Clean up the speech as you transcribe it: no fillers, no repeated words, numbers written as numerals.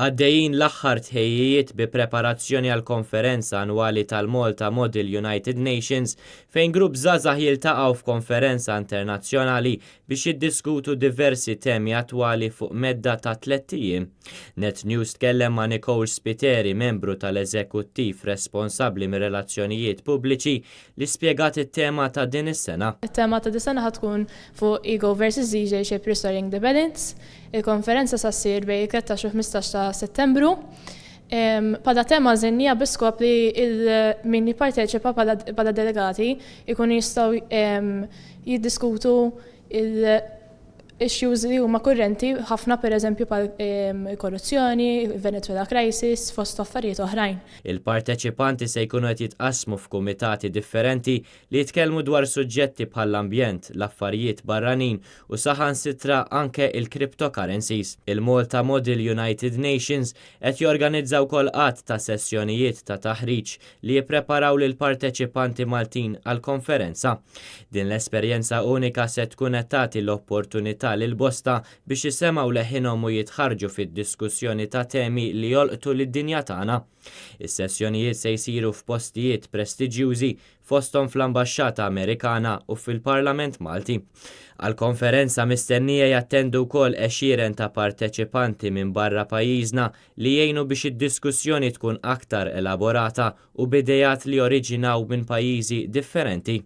Għaddejjin l-aħħar tħejjijiet bi preparazzjoni għall-konferenza annwali tal-Malta Model United Nations fejn grupp żgħażagħ jiltaqgħu f'konferenza internazzjonali biex jiddiskutu diversi temi attwali fuq medda ta' tlett ijiem. Net News tkellem ma' Nicole Spiteri, membru tal-eżekuttiv responsabbli mir-relazzjonijiet pubbliċi, li spjegat it-tema ta' din is-sena. It-tema ta' dis-sena ħa tkun fuq Ego versus Leadership Restoring the Balance. Il-konferenza sa ssir bejn il-13 u 15 ta' Settembru. Bħala tema għażilnieha bi skop li min jipparteċipa bħala delegati jkunu jistgħu jiddiskutu il-issues li huma kurrenti ħafna, pereżempju bħal korruzzjoni, Venezuela crisis, fost affarijiet oħrajn. Il-parteċipanti se jkunu qed jitqassmu f'kumitati differenti li jitkellmu dwar suġġetti bħall-ambjent, l-affarijiet barranin u saħansitra anke il-cryptocurrencies. Il-Malta Model United Nations qed jorganizza wkoll għadd ta' sessjonijiet ta' taħriġ li jippreparaw lill-parteċipanti Maltin għall-konferenza. Din l-esperjenza unika se tkun qed tagħti l-opportunità lil bosta biex isemgħu leħinhom u jitħarrġu fid-diskussjoni ta' temi li jolqtu lid-dinja tagħna. Is-sessjonijiet se jsiru f'postijiet prestiġjużi, fosthom fl-Ambaxxata Amerikana u fil-Parlament Malti. Għall-konferenza mistennija jattendu wkoll għexieren ta' parteċipanti minn barra pajjiżna li jgħinu biex id-diskussjoni tkun aktar elaborata u b'ideat li oriġinaw minn pajjiżi differenti.